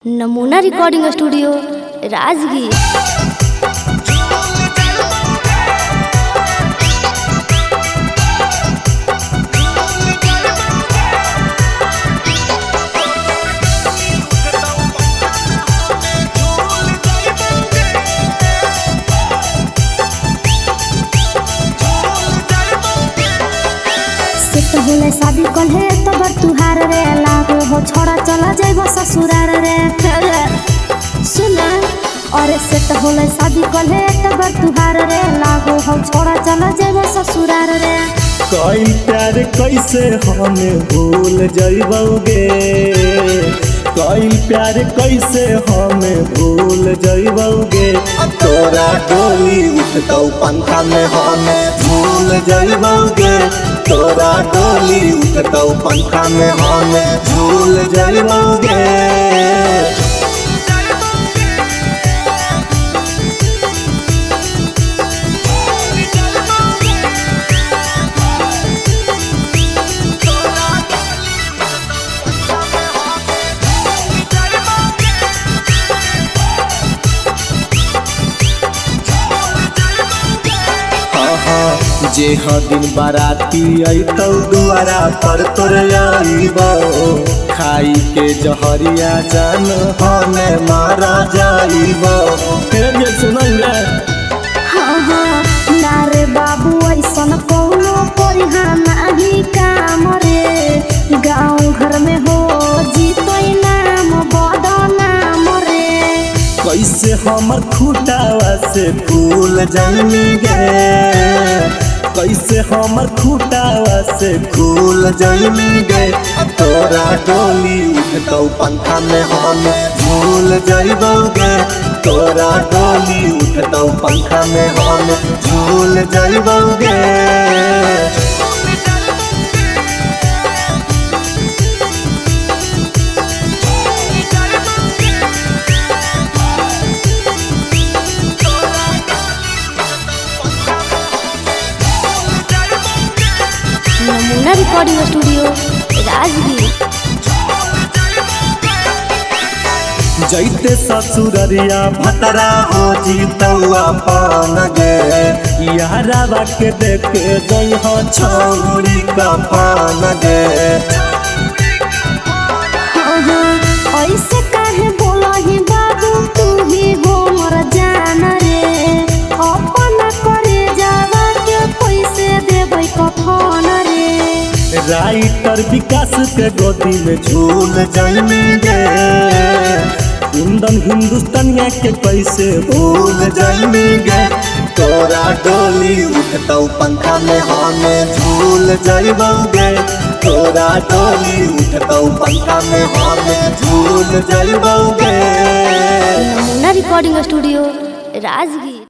नमूना recording studio Rajgir. होले शादी कल हे तबर तुहार रे, लागो हो छोड़ा चला जाइबो ससुरार रे। सुना अरे सेट होले शादी कल हे तबर तुहार रे, लागो हो छोड़ा चला जाइबो ससुरार रे। कई प्यार कैसे हमें भूल जाइबोगे, कई प्यार कैसे हमें भूल जाइबोगे। तोरा डोली उठतौ पंखा में हमें भूल जाइबोगे, तोरा डोली उठतौ पंखा में हमें भूल जाइबोगे। जे ह दिन बाराती अइतौ दुआरा पर तोर आइबो, खाई के जहरिया जान हमें मारा जाइबो। फिर ये सुनंगे हाँ हाँ ना रे बाबू ऐसन कौनो परिहा नाही काम रे, गाँव घर में हो जीतै नाम बदनाम रे। कैसे हमर खूटावा से फूल जाइमी गे, कैसे हमर खूटावा से फूल जाइमी गे। तोरा डोली उठतौ पंखा में हमें झूल जाइबोगे, तोरा डोली उठतौ पंखा में हमें झूल जाइबोगे। नमूना रिकॉर्डिंग स्टूडियो राजगीर। जैते ससुररिया भतरा हो जीतौआ पान गे, यारावा के देखे जइह छौरी का पान गे। हाँ हाँ ऐसे काहे बोलही बाबू तू ही हो मोर जान रे, अपना करे जावा के पैसे देबै कफन रे। राइटर विकास के गोदी में झूल जाइमी गे, कुंदन हिंदुस्तानिया के कैसे भूल जाइमी गे। तोरा डोली उठतौ पंखा में हमें झूल जाइबोगे, तोरा डोली उठतौ पंखा में हमें झूल जाइबोगे। नमूना रिकॉर्डिंग स्टूडियो राजगीर।